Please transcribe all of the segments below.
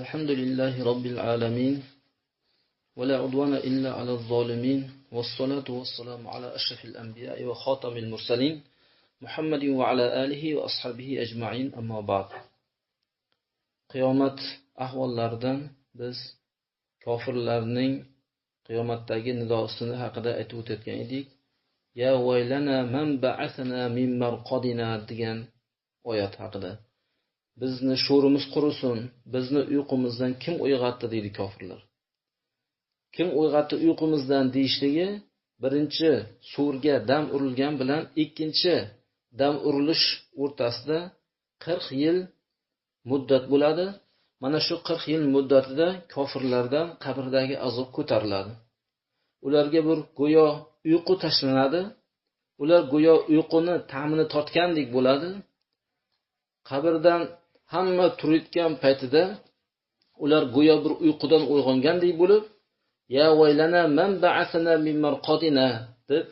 الحمد لله رب العالمين ولا عدوان إلا على الظالمين والصلاة والسلام على أشرف الأنبياء وخاتم المرسلين محمد وعلى آله وأصحابه أجمعين أما بعد. Qiyomat ahvollaridan biz kofirlarning qiyomatdagi nidosini haqida aytib o'tayotgan edik. Ya vaylana man ba'athana min marqadina degan oyat haqida. Bizni sho'rimiz qurisin, bizni uyqumizdan kim uyg'otdi deydi kofirlar. Kim uyg'otdi uyqumizdan deyishligi birinchi surga dam urilgan bilan ikkinchi dam urilish o'rtasida 40 yil muddat bo'ladi. Mana shu 40 yil muddatida kofirlardan qabrdagi azob ko'tariladi. Ularga bir go'yo uyqu tashlanadi. Ular go'yo uyquni ta'mini totgandek bo'ladi. Qabrdan hamma turayotgan paytida ular go'yo bir uyqudan uyg'ongandek bo'lib, ya vaylana man ba'athana min marqadina deb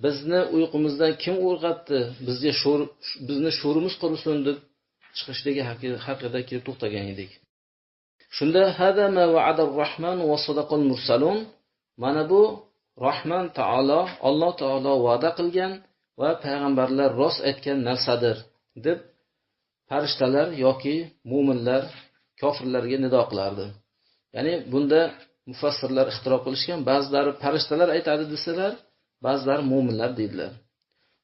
bizni uyqumizdan kim uyg'otdi, bizga sho'r, bizni sho'rimiz qurisin deb chiqishligi haqida kelib to'xtagan edik. Shunda hada ma wa'ada ar-Rahman va sadaqal mursalun, mana bu Rahman taolo, Alloh taolo va'da qilgan va payg'ambarlar rost aytgan narsadir deb farishtalar yoki mu'minlar kofirlarga nido qilardi. Ya'ni bunda mufassirlar ixtirob qilishgan, ba'zilari farishtalar aytadi desalar, ba'zilari mu'minlar deydilar.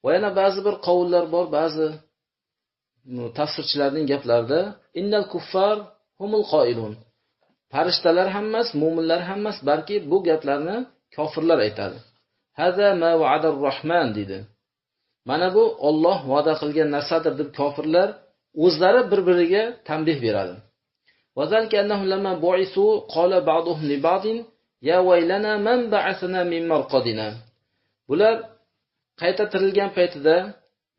Va yana ba'zi bir qavullar bor, ba'zi tafsirchilarning gaplarida innal kuffar humul qoilun. Farishtalar ham emas, mu'minlar ham emas, balki bu gaplarni kofirlar aytadi. Hada ma wa'ada ar-Rahman dedi. Mana bu Alloh va'da qilgan narsadir deb kofirlar o'zlari bir-biriga tanbih beradi. Va zalika annahum lamma bu'isu qala ba'duhum li ba'din ya waylana man ba'athana min marqadina. Bular qayta tirilgan paytida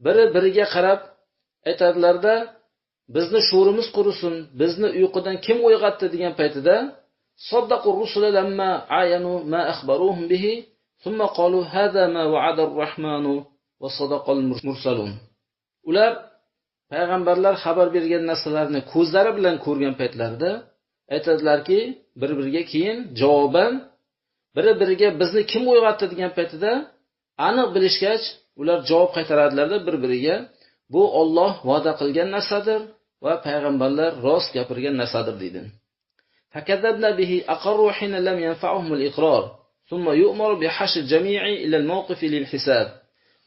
biri-biriga qarab aytadilarda, bizni sho'rimiz qurisin, bizni uyqudan kim uyg'otdi degan paytida saddaqur rusula lamma ayanu ma akhbaruhum bihi thumma qalu hada ma wa'ada ar-Rahmanu va sadaqal mursalun. Ular payg'ambarlar xabar bergan narsalarni ko'zlari bilan ko'rgan paytlarida aytadilarki, bir-biriga keyin javoban biri-biriga bizni kim uyg'otdi degan paytida aniq bilishgach, ular javob qaytaradilarda bir-biriga, bu Alloh va'da qilgan narsadir va payg'ambarlar rost gapirgan narsadir deydi. Fakadzabna bihi aqarru hina lam yanfa'uhum al-iqrar, thumma yu'maru bi hashr jami'i ila al-mawqif lil-hisab.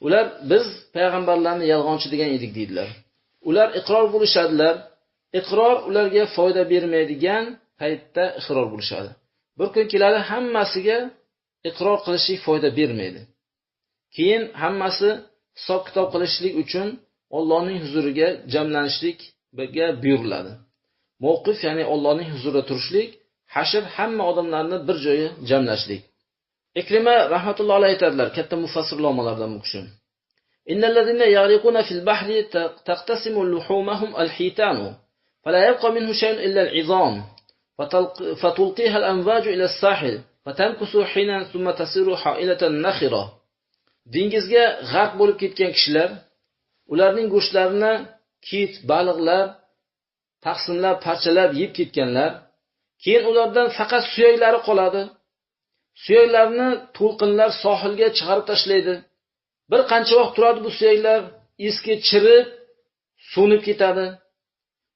Ular biz payg'ambarlarni yolg'onchi degan edik deydilar. Ular iqror bo'lishadilar. Iqror ularga foyda bermaydigan paytda iqror bo'lishadi. Bir kun keladi, hammasiga iqror qilishlik foyda bermaydi. Keyin hammasi hisob-kitob qilishlik uchun Allohning huzuriga jamlanishlikka buyuriladi. Mavqif, ya'ni Allohning huzurida turishlik, hashr hamma odamlarni bir joyga jamlashlik. Ikrima rahmatullohi alayhi aytadilar, katta mufassir ulamolardan bu kishi. Innallazina yaghriquna fil bahri taqtasimu luhumahum al-hitanu fala yabqa minhu shay'un illa al-'izam fatulqiha al-amwaju ila as-sahil fatankusu hinan thumma tasiru ha'ilatan nakhira. Dengizga g'arq bo'lib ketgan kishilar, ularning go'shtlarini kit, baliqlar taqsimlab, parchalab yeb ketganlar, keyin ulardan faqat suyaklari qoladi. Suyaklarni to'lqinlar sohilga chiqarib tashlaydi. Bir qancha vaqt turadi bu suyaklar, eski chirib, so'nib ketadi.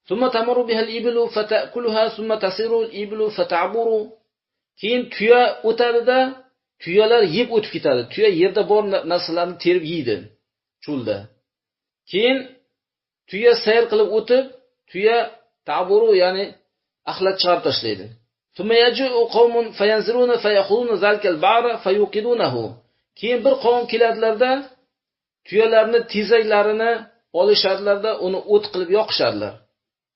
Thumma tamuru biha al-iblu fata'kuluha thumma tasiru al-iblu fata'buru. Keyin tuya o'tadida, tuyalar yeb o'tib ketadi. Tuya yerda bor narsalarni terib yeydi cho'lda. Keyin tuya sayr qilib o'tib, tuya ta'buru, ya'ni axlat chiqarib tashlaydi. Thumma yaji'u qawmun fayanziruna fayakhuduna zalika al-ba'ra fayuqidunahu. Keyin bir qavm keladilarda, tuyalarni tezaklarini olishadilarda, uni o't qilib yoqishadilar.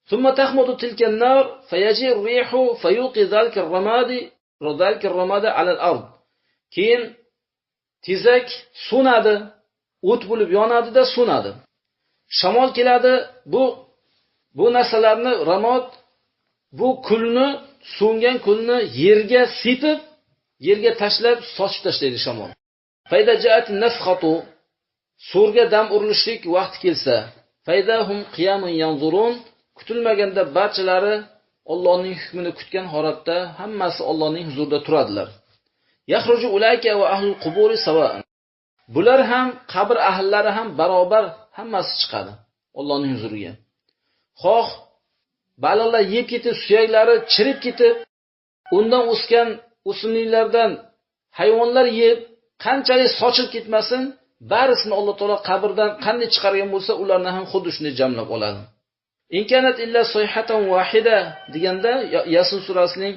Thumma tahmudu tilka an-nar fayaji'u ar-rihu fayuqi zalika ar-ramadi zalika ar-ramada 'ala al-ard. Keyin tezak so'nadi, o't bo'lib yonadi-da so'nadi. Shamol keladi, bu narsalarni ramod, bu kulni, so'ngan kulni yerga sepib, yerga tashlab, sochib tashlaydi shamol. Fayda ja'at nafkhatu, surga dam urilishlik vaqti kelsa, faydahum qiyamun yanzurun, kutilmaganda barchalari Allohning hukmini kutgan holatda hammasi Allohning huzurida turadilar. Yakhruju ulayka va ahlul quburi sawa'an. Bular ham qabr ahllari ham barobar hammasi chiqadi Allohning huzuriga. Xoh baliqlar yeb ketib, suyaklari chirib ketib, undan o'sgan o'simliklardan hayvonlar yeb, qanchalik sochilib ketmasin, barisini Alloh taolo qabrdan qanday chiqargan bo'lsa, ularni ham xuddi shunday jamlab oladi. Inkanat illa sayhatan vahida deganda Yasin surasining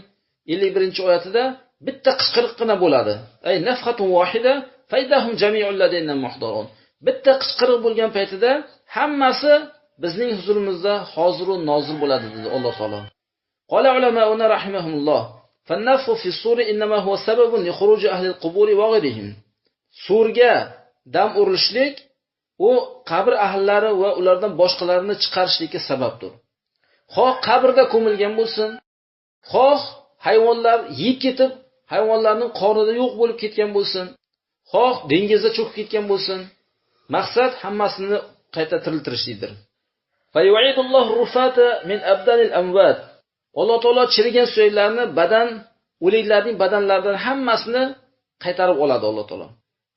51-oyatida bitta qichqiriqqina bo'ladi. Ay nafhatun vahida faydahum jami'ul ladayna muhdarun. Bitta qichqiriq bo'lgan paytida hammasi bizning huzurimizda hozir va nozir bo'ladi dedi Alloh taolo. Qala ulamauna rahimahumulloh, fannafhu fi suri inma huwa sababun li khuruj ahli al-qubur wa ghayrihim. Surga dam urilishlik u qabr ahllari va ulardan boshqalarini chiqarishlikka sababdir. Xoh qabrda ko'milgan bo'lsin, xoh hayvonlar yeb ketib, hayvonlarning qornida yo'q bo'lib ketgan bo'lsin, xoh dengizda cho'kib ketgan bo'lsin, maqsad hammasini qayta tiriltirishlikdir. Fa yu'idullohu rufata min abdanil amvat. Alloh taolo chirigan suyaklarni badan, o'liklarning badanlaridan hammasini qaytarib oladi Alloh taolo.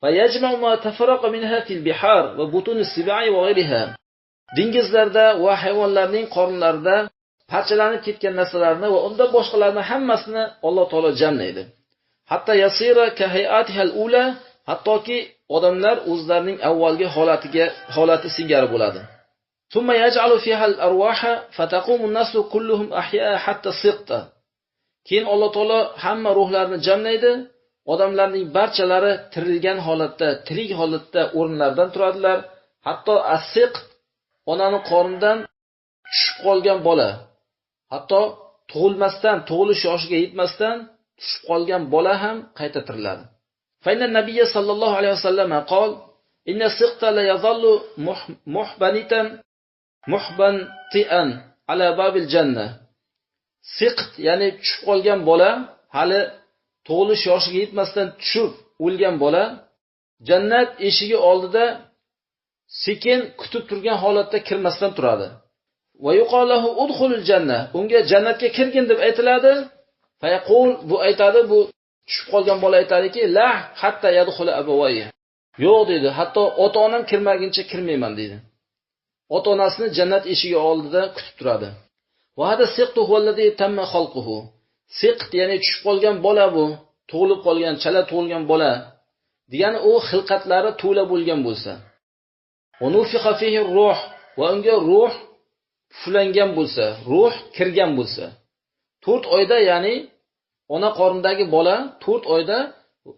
Fa yajma'u ma tafarraqa minha fil bihar va butun as-sibai va ghayriha. Dengizlarda va hayvonlarning qorinlarida parchalanib ketgan narsalarni va undan boshqalarni hammasini Alloh taolo jamlaydi. Hatta yasira ka hay'atiha al-ula, hattoki odamlar o'zlarining avvalgi holatiga, holati singari bo'ladi. Thumma yaj'alu fiha al-arwaha fataqumu an-nasu kulluhum ahya'a hatta siqta. Keyin Alloh taolo hamma ruhlarni jamlaydi. Odamlarning barchalari tirilgan holatda, tirik holatda o'rinlaridan turadilar. Hatto as-siq onaning qornidan tushib qolgan bola, hatto tug'ilmasdan, tug'ilish yoshiga yetmasdan tushib qolgan bola ham qayta tiriladi. Fa inna nabiyya sallallohu alayhi vasallam qol: "Inna siqta la yazallu muhbanitan muhbantian ala babil janna." Siqt, ya'ni tushib qolgan bola, hali tug'ilish yoshiga yetmasdan tushib o'lgan bola jannat eshigi oldida sekin kutib turgan holatda kirmasdan turadi. Va yuqalahu udkhulul janna, unga jannatga kirgin deb aytiladi. Fayaqul, bu aytadi, bu tushib qolgan bola aytadiki, la hatta yadkhula abawayhi. Yo'q dedi, hatto ota-onam kirmaguncha kirmayman dedi. Ota-onasini jannat eshigi oldida kutib turadi. Va hada siqtu huvallazi tamma xalquhu. Siqt, ya'ni tushib qolgan bola bu, tug'ilib qolgan, chala tug'ilgan bola degani u xilqatlari to'la bo'lgan bo'lsa. Va nufixa fihi ruh, va unga ruh puflangan bo'lsa, ruh kirgan bo'lsa. 4 oyda, ya'ni ona qornidagi bola 4 oyda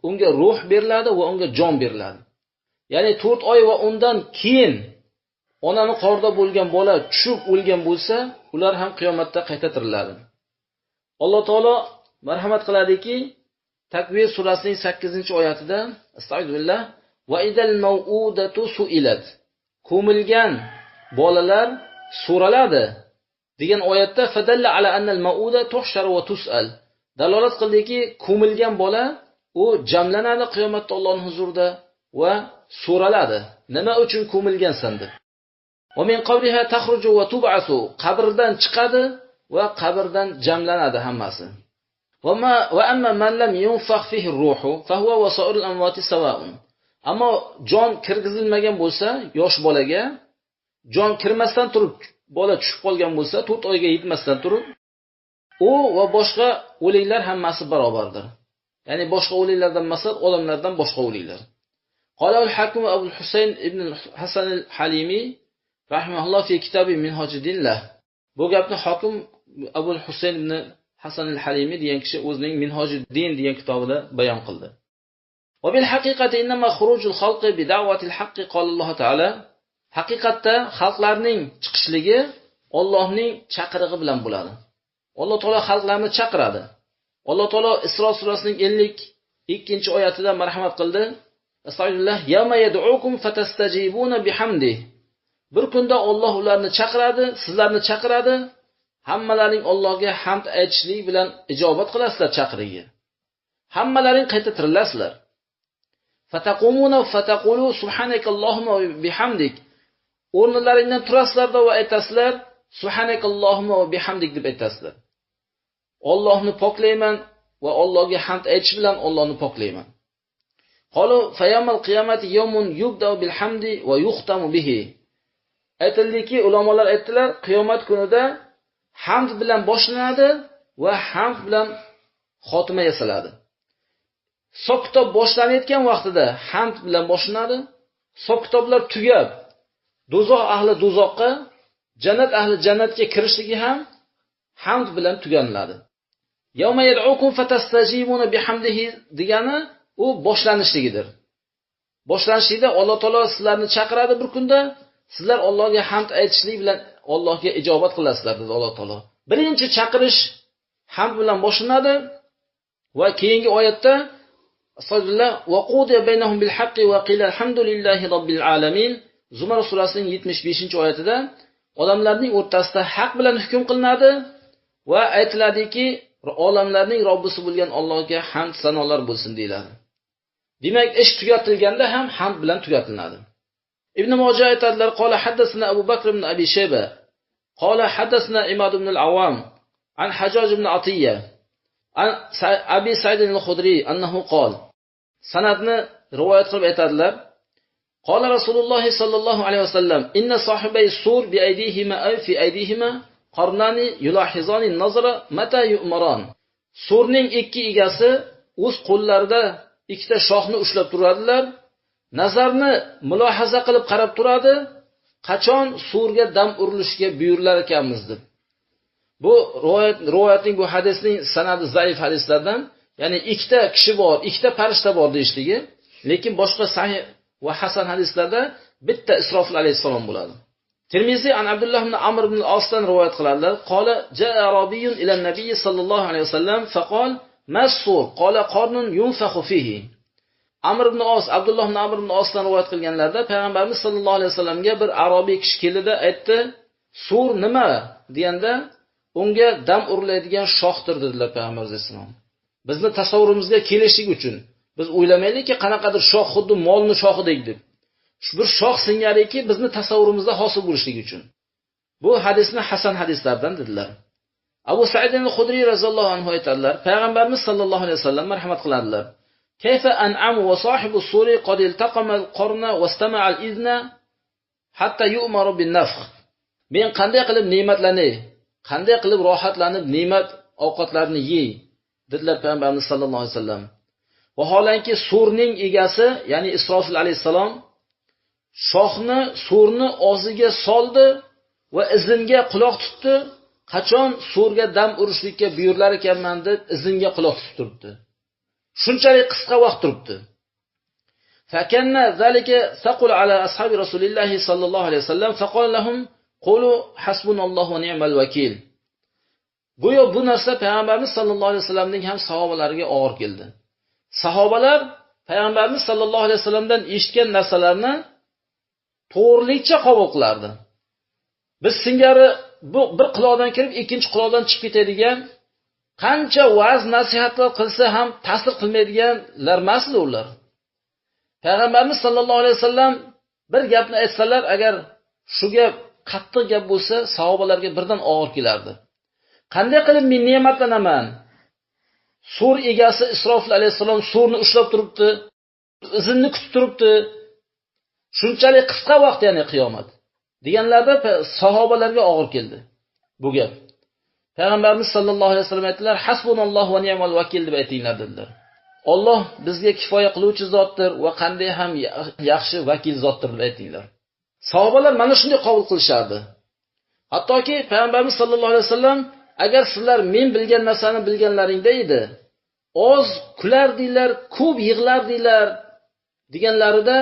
unga ruh beriladi va unga jon beriladi. Ya'ni 4 oy va undan keyin onaning qornida bo'lgan bola tushib o'lgan bo'lsa, ular ham qiyomatda qayta tiriladi. Alloh taolo marhamat qiladiki, Takvir surasining 8-oyatida astagfirullah va idal mau'udatu suilat. Ko'milgan bolalar so'raladi degan oyatda fadalla ala annal mau'uda tuhshar va tus'al. Dalolat qildiki, ko'milgan bola u jamlanadi qiyomatda Allohning huzurida va so'raladi. Nima uchun ko'milgansan deb. Va min qabriha takhruju va tub'asu. Qabrdan chiqadi va qabrdan jamlanadi hammasi. Va amma man lam yunfakh fihi ar-ruhu fa huwa wa sa'irul amwati sawa'un. Ammo jon kirgizilmagan bo'lsa, yosh bolaga jon kirmasdan turib bola tushib qolgan bo'lsa, 4 oyga yetmasdan turib, u va boshqa o'liklar hammasi barobardir. Ya'ni boshqa o'liklardan maqsad odamlardan boshqa o'liklar. Qala al-Hakim Abu Husayn ibn Hasan al-Halimi rahimahulloh fi kitabi Minhaj-ad-Dinlah. Bu gapni Hokim Abu Husayn ibn Hasan al-Halimi degan kishi o'zining Minhaj-ad-Din degan kitobida bayon qildi. Va bil haqiqati innama khurujul xalqi bi da'watil haqqi qala Alloh taala. Haqiqatda xalqlarning chiqishligi Allohning chaqirig'i bilan bo'ladi. Alloh taolo xalqlarni chaqiradi. Alloh taolo Isro surasining 52-oyatida marhamat qildi. Astagfirullah, yawma yad'ukum fatastajibuna bihamdi. Bir kunda Alloh ularni chaqiradi, sizlarni chaqiradi. Hammalaring Allohga hamd aytishlik bilan ijobat qilasizlar chaqiriga. Hammalaring qayta tirilasizlar. Fataqumuna fataqulu subhanakallohumma va bihamdik. O'rnlaringdan turasizlar va aytasizlar subhanakallohumma va bihamdik deb aytasizlar. Allohni poklayman va Allohga hamd aytish bilan Allohni poklayman. Qalu fa yawmal qiyamati yawmun yubda'u bil hamdi va yuxtamu bihi. Aytildiki, ulamolar aytdilar, qiyomat kunida hamd bilan boshlanadi va hamd bilan xotima yasaladi. Hisob kitob boshlanayotgan vaqtida hamd bilan boshlanadi. Hisob kitoblar tugab, do'zax ahli do'zaxga, jannat ahli jannatga kirishligi ham hamd bilan tuganiladi. Yawma yad'ukum fatastajibuna bihamdihi degani u boshlanishligidir. Boshlanishlikda Alloh taolo sizlarni chaqiradi bir kunda, sizlar Allohga hamd aytishlik bilan Allohga ijobat qilasizlar dedi Alloh taolo. Birinchi chaqirish hamd bilan boshlanadi va keyingi oyatda Astagfirullah va qudiya baynahum bil haqqi va qila alhamdulillahi robbil alamin. Zumar surasining 75-oyatida odamlarning o'rtasida haq bilan hukm qilinadi va aytiladiki, olamlarning Robbisi bo'lgan Allohga hamd sanolar bo'lsin deyiladi. Demak, ish tugatilganda ham hamd bilan tugatiladi. Ibn Moja aytadilar, qola haddathana Abu Bakr ibn Abi Shayba, qola haddathana Imad ibn al-Awwam an Hajjaj ibn Atiyya an Abi Sa'id al-Khudri annahu qol. Sanadni rivoyat qilib aytadilar. Qola Rasululloh sallallohu alayhi vasallam, inna sahibay sur bi aydihima ay fi aydihima qarnani yulahizani nazra mata yu'maran. Surning ikki egasi o'z qo'llarida ikkita shoxni ushlab turadilar. Nazarni mulohaza qilib qarab turadi, qachon surga dam urilishiga buyurilar ekanmiz deb. Bu rivoyatning, bu hadisning sanadi zaif hadislardan, ya'ni ikkita kishi bor, ikkita farishta bor deyishligi, lekin boshqa sahih va hasan hadislarda bitta Isrofil alayhissalom bo'ladi. Termiziy an Abdulloh ibn Amr ibn al-Osdan rivoyat qiladilar. Qola jaa arabiyyun ila an-nabiy sallallohu alayhi vasallam faqol mas-sur qola qarnun yunfakhu fihi. Amr ibn Os, Abdulloh ibn Amr ibn Osdan rivoyat qilganlarida payg'ambarimiz sallallohu alayhi vasallamga bir arobiy kishi keldida aytdi, sur nima deganda unga dam uriladigan shoxdir dedilar payg'ambarimiz alayhissalom. Bizni tasavvurimizga kelishlik uchun biz o'ylamaylikki qanaqadir shox xuddi molni shoxidek deb. Shu bir shox singariki bizni tasavvurimizda hosil bo'lishligi uchun. Bu hadisni hasan hadislardan dedilar. Abu Sa'id al-Khudri roziyallohu anhu aytadilar, payg'ambarimiz sallallohu alayhi vasallam marhamat qiladilar. Kayfa an'amu va sahibu suri qad iltaqama al-qarna wastama'a al-izna hatta yu'maru bin-nafkh. Men qanday qilib ne'matlanay, qanday qilib rohatlanib ne'mat ovqatlarni yey dedilar payg'ambarimiz sallallohu alayhi vasallam. Vaholanki surning egasi, ya'ni Isrofil alayhissalom shoxni surni og'ziga soldi va izinga quloq tutdi. Qachon surga dam urishlikka buyurilar ekanman deb izinga quloq tutib turibdi. Shunchalik qisqa vaqt turibdi. Fakanna zalika saqul ala ashabi rasulillahi sallallohu alayhi vasallam faqala lahum qulu hasbunallohu va ni'mal vakil. Go'yo bu narsa payg'ambarimiz sallallohu alayhi vasallamning ham sahobalariga og'ir keldi. Sahobalar payg'ambarimiz sallallohu alayhi vasallamdan eshitgan narsalarni to'g'riligicha qabul qilardi. Biz singari bu bir quloqdan kirib ikkinchi quloqdan chiqib ketadigan, qancha va'z nasihatlar qilsa ham ta'sir qilmaydiganlar emas ular. Payg'ambarimiz sallallohu alayhi vasallam bir gapni aytsalar, agar shu gap qattiq gap bo'lsa, sahobalarga birdan og'ir kelardi. Qanday qilib men ne'matlanaman? Sur egasi Isrofil alayhissalom surni ushlab turibdi, izinni kutib turibdi. Shunchalik qisqa vaqt, ya'ni qiyomat deganlarda sahobalarga og'ir keldi bu gap. Payg'ambarimiz sallallohu alayhi vasallam aytdilar, hasbunallohu va ni'mal vakil deb aytinglar dedilar. Alloh bizga kifoya qiluvchi zotdir va qanday ham yaxshi vakil zotdir deb aytinglar. Sahobalar mana shunday qabul qilishardi. Hattoki payg'ambarimiz sallallohu alayhi vasallam agar sizlar men bilgan narsani bilganlaringda edi, oz kulardinglar, ko'p yig'lardinglar deganlarida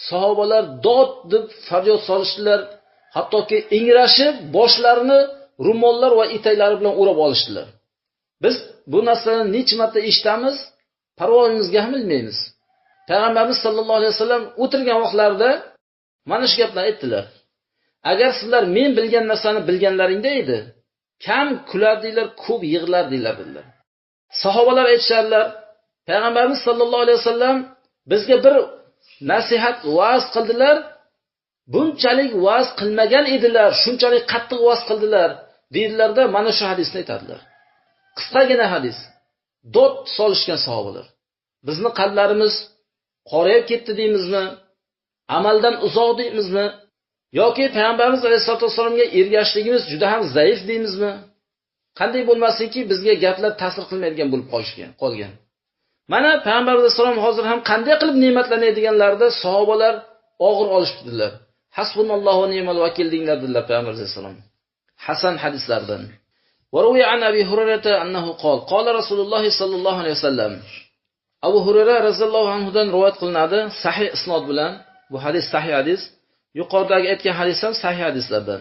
sahobalar dod deb faryod solishdilar. Hattoki ingrashib boshlarini ro'mollar va etaklari bilan o'rab olishdilar. Biz bu narsani necha marta eshitamiz, parvoyimizga ham bilmaymiz. Payg'ambarimiz sallallohu alayhi vasallam o'tirgan vaqtlarida mana shu gapni aytdilar. Agar sizlar men bilgan narsani bilganlaringda edi, kam kulardinglar, ko'p yig'lardinglar dedilar. Sahobalar aytisharlar, payg'ambarimiz sallallohu alayhi vasallam bizga bir nasihat va'z qildilar, bunchalik va'z qilmagan edilar, shunchalik qattiq va'z qildilar deydilarda mana shu hadisni aytadilar. Qisqagina hadis. Dod solishgan sahobalar. Bizni qalblarimiz qorayib ketdi deymizmi? Amaldan uzoq deymizmi? Yoki Payg'ambarimiz alayhisolatu vassalomga ergashishligimiz juda ham zaif deymizmi? Qanday bo'lmasinki, bizga gaplar ta'sir qilmaydigan bo'lib qolgan. Mana Payg'ambarimiz alayhissalom hozir ham qanday qilib ne'matlanadiganlarida sahobalar og'ir olishibdilar. Hasbunallohu va ni'mal vakil denglar dedilar Payg'ambarimiz alayhissalom. Hasan hadislardan. وروي عن أبي هريرة أنه قال قال رسول الله صلى الله عليه وسلم. Abu Hurayra roziyallohu anhudan rivoyat qilinadi sahih isnod bilan. Bu hadis sahih hadis. Yuqoridagi aytgan hadis ham sahih hadislardan.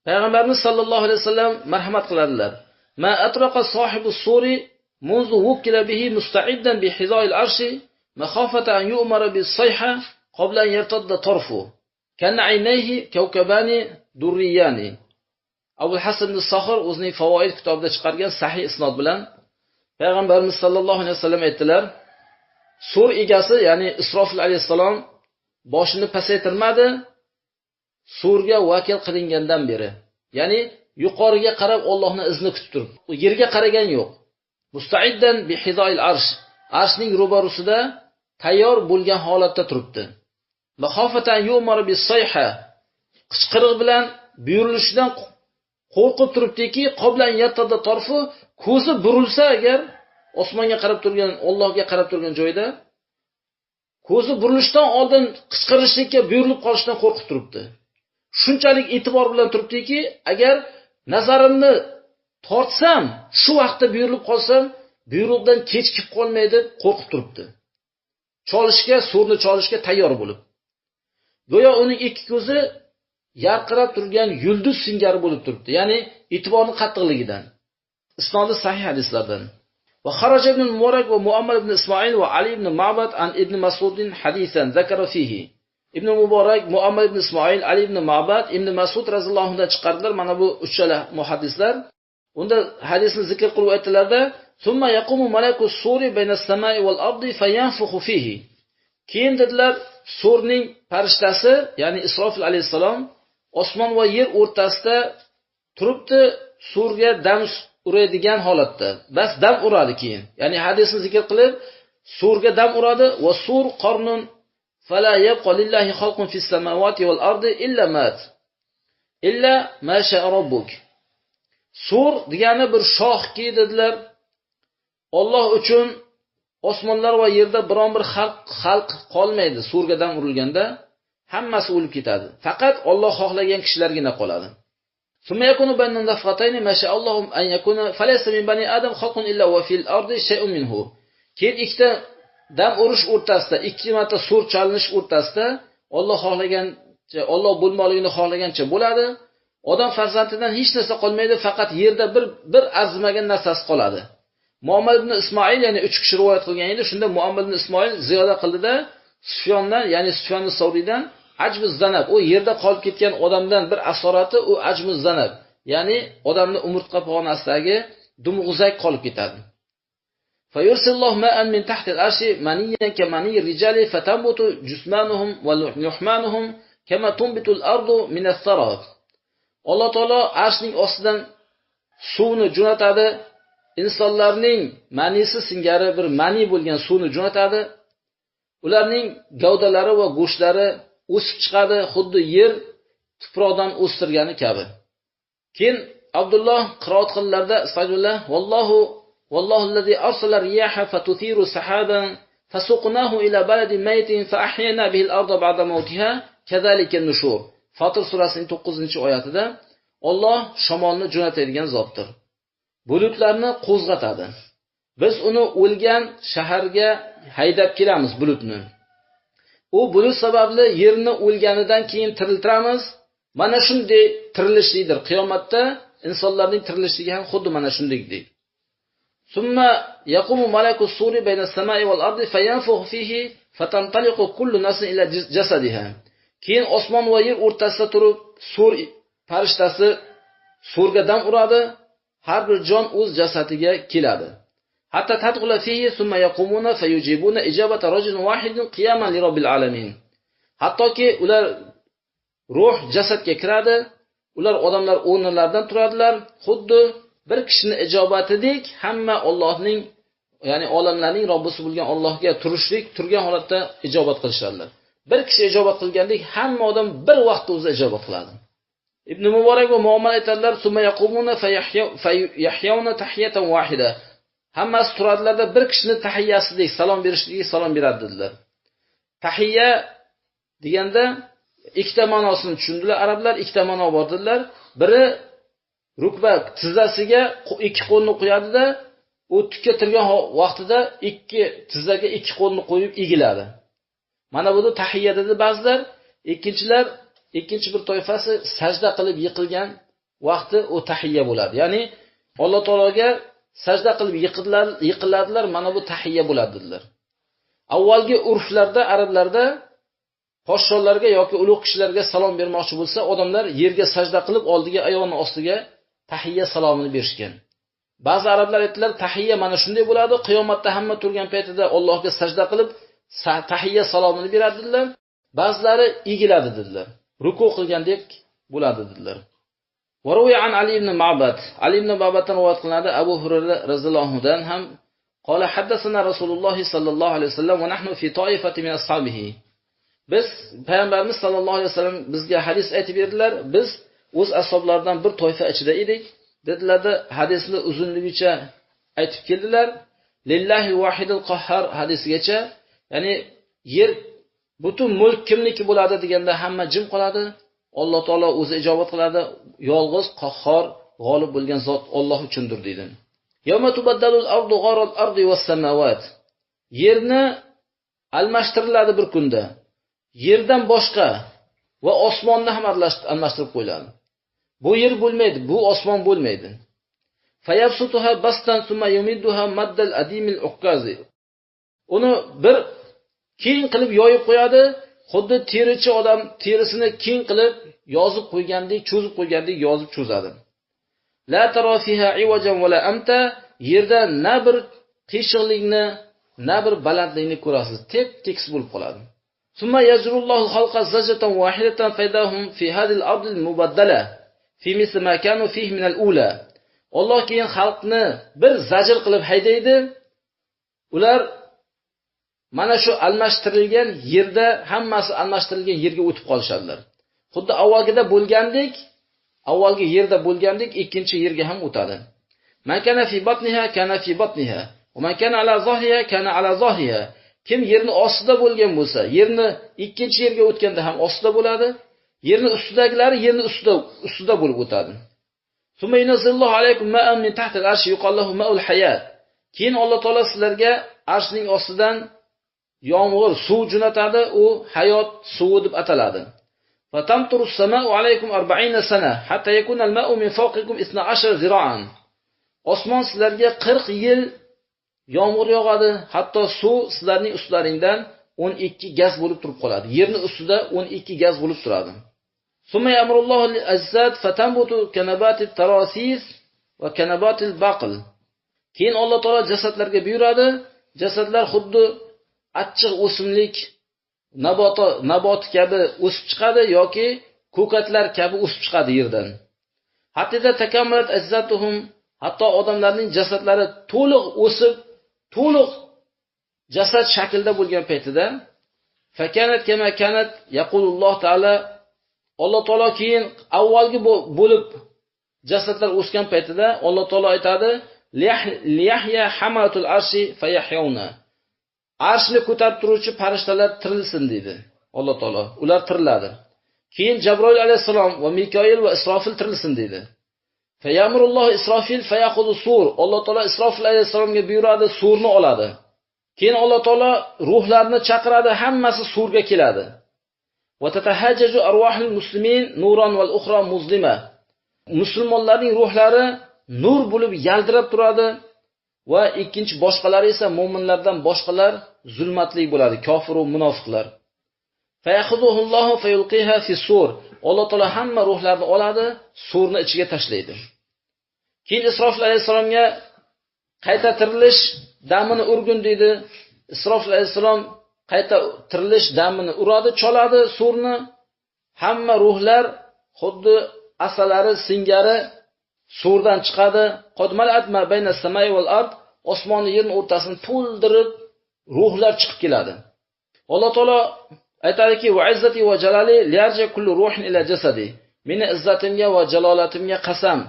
Payg'ambarimiz sallallohu alayhi vasallam marhamat qiladilar. Ma atraqa sohibu suri منذ وكل به مستعدا بحذاء العرش مخافة أن يؤمر بالصيحة قبل أن يرتد طرفه كان عينيه كوكبان دريان. Abu Hasan as-Saxir o'zining Favoid kitobida chiqargan sahih isnod bilan Payg'ambarimiz sallallohu alayhi vasallam aytdilar: sur egasi, ya'ni Isrofil alayhissalom boshini pasaytirmadi surga vakil qilingandan beri. Ya'ni yuqoriga qarab Allohning izni kutib turib, u yerga qaragan yo'q. Musta'iddan bi hizoil arsh, arshning ro'barusida tayyor bo'lgan holatda turibdi. Maxofatan yu'mar bis sayha, qichqiriq bilan buyurilishidan qo'rqib turibdiki, qoblan yatada tarfu, ko'zi burilsa agar osmonga qarab turgan, Allohga qarab turgan joyda ko'zi burilishdan oldin qichqirishlikka buyurilib qolishidan qo'rqib turibdi. Shunchalik e'tibor bilan turibdiki, agar nazarimni tortsam, shu vaqtda buyurilib qolsam, buyruqdan kechikib qolmay deb qo'rqib turibdi. Cholishga, surni cholishga tayyor bo'lib. Go'yo uning ikki ko'zi yarqirab turgan yulduz singari bo'lib turibdi. Ya'ni e'tiborning qattiqligidan. Isnodi sahih hadislardan. Va xaraja ibn Muborak va Muammar ibn Ismoil va Ali ibn Ma'bad an ibn Mas'udin hadisan zakara fihi. Ibn Muborak, Muammar ibn Ismoil, Ali ibn Ma'bad, Ibn Mas'ud radhiyallohu anhudan chiqardilar mana bu uchala muhaddislar. Unda hadisni zikr qilib aytdilarda, "Summa yaqumu malaku suri bayna as-samai wal ardi fayanfukhu fihi." Keyin dedilar, surning farishtasi, ya'ni Isrofil alayhissalom osmon va yer o'rtasida turibdi, surga dam uradigan holatda. Bas dam uradi keyin. Ya'ni hadisni zikr qilib, surga dam uradi va sur qarnun fala yabqa lillahi xalqun fis samawati wal ardi illa mat. Illa ma sha'a robbuk. Sur degani bir shoxki dedilar. Alloh uchun osmonlar va yerda biron bir xalq qolmaydi. Surga dam urilganda hammasi o'lib ketadi. Faqat Alloh xohlagan kishilargina qoladi. ثم يكون بين النفختين ما شاء الله أن يكون فليس من بني آدم خلق إلا وفي الأرض شيء منه. Keyin ikkita dam urish o'rtasida, ikki marta sur chalinish o'rtasida Alloh xohlagancha, Alloh bo'lmoqligini xohlagancha bo'ladi. Odam farzandidan hech narsa qolmaydi, faqat yerda bir arzimagan narsasi qoladi. Muammar ibn Ismoil, ya'ni 3 kishi rivoyat qilgan edi. Shunda Muammar ibn Ismoil ziyoda qildida Sufyondan, ya'ni Sufyon Savriydan ajmuz zanab, u yerda qolib ketgan odamdan bir asorati, u ajmuz zanab, ya'ni odamning umurtqa pog'onasidagi dumg'uzak qolib ketadi. Fayursillohu ma'an min tahtil arshi maniyan kamani rijali fatambutu jismanuhum va luhmanuhum kama tunbitul ardu min as-sarat. Alloh taolo arshning ostidan suvni jo'natadi, insonlarning manisi singari bir mani bo'lgan suvni jo'natadi. Ularning gavdalari va go'shtlari o'sib chiqadi, xuddi yer tuproqdan o'stirgani kabi. Keyin Abdulloh qiroat qillarda astagfirullah, vallohu vallohu allazi arsala riyaha fatuthiru sahaban fasuqnahu ila baladin maytin fa ahyayna bihi al-arda ba'da mawtiha kadhalika an-nushur. Fatir surasining 9-oyatida Alloh shamolni jo'natadigan zotdir. Bulutlarni qo'zg'atadi. Biz uni o'lgan shaharga haydab kelamiz bulutni. U bulut sababli yerni o'lganidan keyin tiriltiramiz. Mana shunday tirilishlikdir. Qiyomatda insonlarning tirilishligi ham xuddi mana shunday deydi. Summa yaqumu malaku suri bayna as-samai wal ardi fayanfukhu fihi fatantaliqu kullu nafsin ila jasadiha. Keyin osmon va yer o'rtasida turib sur farishtasi surga dam uradi, har bir jon o'z jasadiga keladi. Hatta tadkhula fihi thumma yaqumuna fayujibuna ijabata rajulin wahidin qiyaman li robbil alamin. Hattoki ular ruh jasadga kiradi, ular odamlar o'rnlaridan turadilar, xuddi Bir kishini ijobatidek hamma Allohning, ya'ni olamlarning Robbisi bo'lgan Allohga turishlik, turgan holatda ijobat qilishadilar. Bir kishi ijobat qilgandek hamma odam bir vaqtda o'zi ijobat qiladi. Ibn Muborak va Muammal aytadilar, summa yaqumuna fayahyawna tahiyatan wahida. Hammasi turadilarda bir kishini tahiyyasidek salom berishligiga salom beradi dedilar. Tahiyya deganda ikkita ma'nosini tushundilar arablar, ikkita ma'no bor dedilar. Biri rukba tizzasiga ikki qo'lni qo'yadida, u tikka turgan vaqtida ikki tizzaga ikki qo'lni qo'yib egiladi. Mana buni tahiyya dedi ba'zilar. Ikkinchilar, ikkinchi bir toifasi sajda qilib yiqilgan vaqti u tahiyya bo'ladi. Ya'ni Alloh taologa sajda qilib yiqiladilar, mana bu tahiyya bo'ladi dedilar. Avvalgi urflarda, arablarda podsholarga yoki ulug' kishilarga salom bermoqchi bo'lsa, odamlar yerga sajda qilib oldiga oyog'ini ostiga tahiyya salomini berishgan. Ba'zi arablar aytdilar, tahiyya mana shunday bo'ladi, qiyomatda hamma turgan paytida Allohga sajda qilib tahiyya salomini beradi dedilar. Ba'zilari egiladi dedilar. Ruku qilgandek bo'ladi dedilar. Varuya an Ali ibn Ma'bad. Ali ibn Ma'baddan rivoyat qilinadi, Abu Hurayra radhiyallohu anhudan ham qala haddathana Rasululloh sallallohu alayhi vasallam va nahnu fi toifati min ashabihi. Biz payg'ambarimiz sallallohu alayhi vasallam bizga hadis aytib berdilar. Biz o'z ashablaridan bir toifa ichida edik. Dedilarda hadisni uzunligicha aytib keldilar. Lillahi vahidul qahhar hadisigacha, ya'ni yer butun mulk kimniki bo'ladi deganda hamma jim qoladi. Alloh taolo o'zi ijobat qiladi. Yolg'iz qahhor g'olib bo'lgan zot Alloh uchundir deydi. Yawma tubaddalul ardu g'ayral ardi was samawat. Yerni almashtiriladi bir kunda. Yerdan boshqa va osmonni ham almashtirib qo'yiladi. Bu yer bo'lmaydi, bu osmon bo'lmaydi. Fayabsutuha bastan summa yumidduha maddal adimil ukkazi. Uni bir keng qilib yoyib qo'yadi, xuddi terichi odam terisini keng qilib yozib qo'ygandek, cho'zib qo'ygandek yozib cho'zadi. La tara fiha iwajan wala amta. Yerda na bir qiyshiqlikni, na bir balandlikni ko'rasiz, tep-tekis bo'lib qoladi. Summa yajrullohu xalqa zajatan wahidatan faydahum fi hadhihi al-ard al-mubaddala fi misli ma kanu fihi min al-ula. Alloh keyin xalqni bir zajr qilib haydaydi. Ular mana shu almashtirilgan yerda, hammasi almashtirilgan yerga o'tib qolishadilar. Xuddi avvalgida bo'lgandek, avvalgi yerda bo'lgandek ikkinchi yerga ham o'tadi. Man kana fi batniha kana fi batniha va man kana ala zahriha kana ala zahriha. Kim yerni ostida bo'lgan bo'lsa, yerni ikkinchi yerga o'tganda ham ostida bo'ladi. Yerni ustidagilari yerni ustida bo'lib o'tadi. Summa yunazzilullohu alaykum ma'an min tahtil arshi yuqallahu ma'ul hayat. Keyin Alloh taolo sizlarga arshning ostidan yomg'ir, suv jo'natadi, u hayot suvi deb ataladi. Fatamturu as-sama'u alaykum 40 sana hatta yakuna al-ma'u min fawqikum 12 zira'an. Osmon sizlarga 40 yil yomg'ir yog'adi, hatto suv sizlarning ustlaringdan 12 gaz bo'lib turib qoladi. Yerning ustida 12 gaz bo'lib turadi. Summa ya'murullohu lil-ajsad fatanbutu kanabatit tarasis va kanabatil baql. Keyin Alloh taolo jasadlarga buyuradi. Jasadlar xuddi achchiq o'simlik nabot kabi o'sib chiqadi yoki ko'katlar kabi o'sib chiqadi yerdan. Hatta takammalat ajsatuhum, hatto odamlarning jasadlari to'liq o'sib, to'liq jasad shaklda bo'lgan paytida fakanat kama kanat yaqululloh taala, Alloh taolo keyin avvalgi bo'lib jasadlar o'sgan paytida Alloh taolo aytadi: liyahya hamalatul arshi fayahyawna. Arshni ko'tarib turuvchi farishtalar tirilsin dedi Alloh taolo. Ular tiriladi. Keyin Jabroil alayhisalom va Mikoil va Isrofil tirilsin dedi. Fayamurullohu Isrofil fayaqudu sur. Alloh taolo Isrofil alayhisalomga buyuradi, surni oladi. Keyin Alloh taolo ruhlarni chaqiradi, hammasi surga keladi. Va tatahajjaju arwahul muslimin nuran wal ukhra muzlima. Musulmonlarning ruhlari nur bo'lib yaldirab turadi va ikkinchi boshqalari esa mo'minlardan boshqalar zulmatli bo'ladi, kofir va munofiqlar. Fayakhudhuhullohu fayulqiha fi sur. Alloh taolo hamma ruhlarni oladi, surni ichiga tashlaydi. Keyin Isrofil alayhisalomga qayta tirilish damini urgin dedi. Isrofil alayhisalom qayta tirilish damini uradi, choladi surni. Hamma ruhlar xuddi asalari singari Surdan chiqadi. Qad mal'at ma bayna as-samai wal ard, osmonni yerning o'rtasini to'ldirib ruhlar chiqib keladi. Alloh taolo aytadiki: "Va izzati va jalali liyarja kullu ruhin ila jasadi." Meni izzatimga va jalolatimga qasam,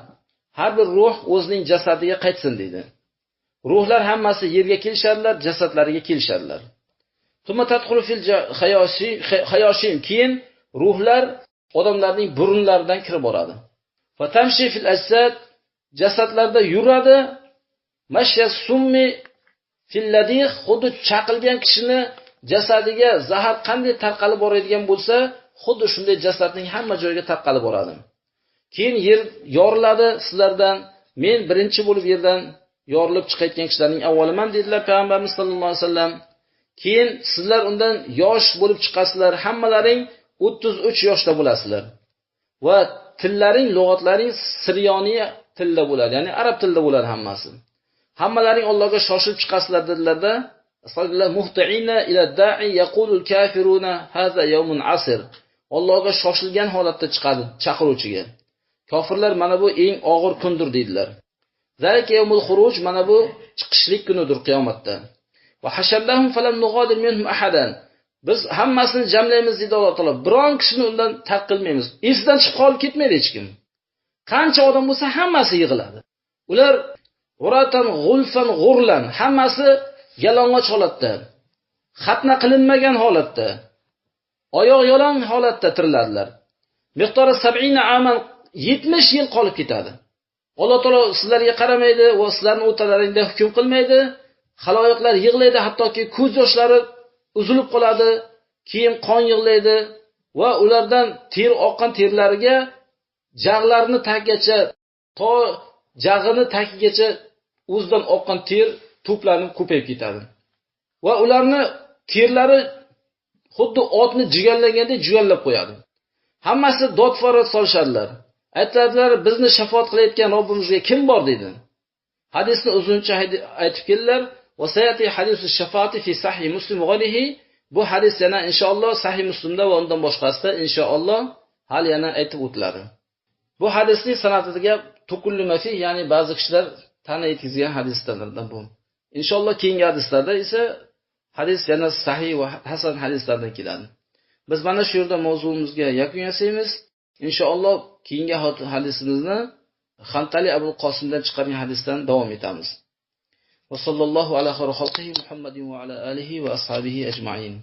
har bir ruh o'zining jasadiga qaytsin deydi. Ruhlar hammasi yerga kelishadilar, jasadlariga kelishadilar. Thumma tadkhulu fil hayoshim, keyin ruhlar odamlarning burunlaridan kirib boradi. Va tamshi fil ajsad, jasadlarda yuradi. Mashya summi fil ladih, xuddi chaqilgan kishini jasadiga zahar qanday tarqalib boradigan bo'lsa, xuddi shunday jasadning hamma joyiga tarqalib boradi. Keyin yer yoriladi sizlardan, men birinchi bo'lib yerdan yorilib chiqayotgan kishilarning avvaliman dedilar payg'ambarimiz sollallohu alayhi vasallam. Keyin sizlar undan yosh bo'lib chiqasizlar, hammalaring 33 yoshda bo'lasizlar. Va tillaring, lug'atlaring siryoniy tilda bo'ladi, ya'ni arab tilida bo'ladi hammasi. Hammalaring Allohga shoshilib chiqasizlar dedilarda, sallallohu muhtiina ila da'i yaqulul kafiruna haza yawmun asir. Allohga shoshilgan holatda chiqadi chaqiruvchiga. Kofirlar mana bu eng og'ir kundir deydilar. Zalika yawmul xuruj, mana bu chiqishlik kunidir qiyomatda. Va hasharnahum falam nughadir minhum ahadan. Biz hammasini jamlaymiz deydi Alloh taolo. Biron kishini undan tark qilmaymiz. Esidan chiqib qolib ketmaydi hech kim. Qancha odam bo'lsa hammasi yig'iladi. Ular uratan g'ulfan g'urlan, hammasi yalang'och holatda, xatna qilinmagan holatda, oyoq yalang holatda tiriladilar. Miqdori 70 aman, 70 yil qolib ketadi. Alloh taolo sizlarga qaramaydi va sizlarning o'rtalaringda hukm qilmaydi. Xaloyiqlar yig'laydi, hattoki ko'z yoshlari uzilib qoladi, keyin qon yig'laydi va ulardan ter oqqan terlariga jag'larini tagigacha, to jag'ini tagigacha o'zidan oqqan ter to'planib ko'payib ketadi. Va ularni terlari xuddi otni jigallagandek jugallab qo'yadi. Hammasi dod-farod solishadilar. Aytadilar, bizni shafoat qilayotgan Robbimizga kim bor deydi. Hadisni uzuncha aytib keldilar. Va sayati hadisu shafaati fi sahih Muslim va g'ayrihi. Bu hadis yana inshaalloh sahih Muslimda va undan boshqasida inshaalloh hali yana aytib o'tiladi. Bu hadisning sanatiga tukullima fi, ya'ni ba'zi kishilar ta'na yetkazgan hadislardan bu. Inshaalloh keyingi hadislarda esa hadis yana sahih va hasan hadislardan keladi. Biz mana shu yerda mavzumizga yakun yasaymiz. Inshaalloh keyingi hadisimizni Xantali Abul Qosimdan chiqargan hadisdan davom etamiz. Va sallallohu ala xayri xalqihi Muhammadin va ala alihi va ashabihi ajma'in.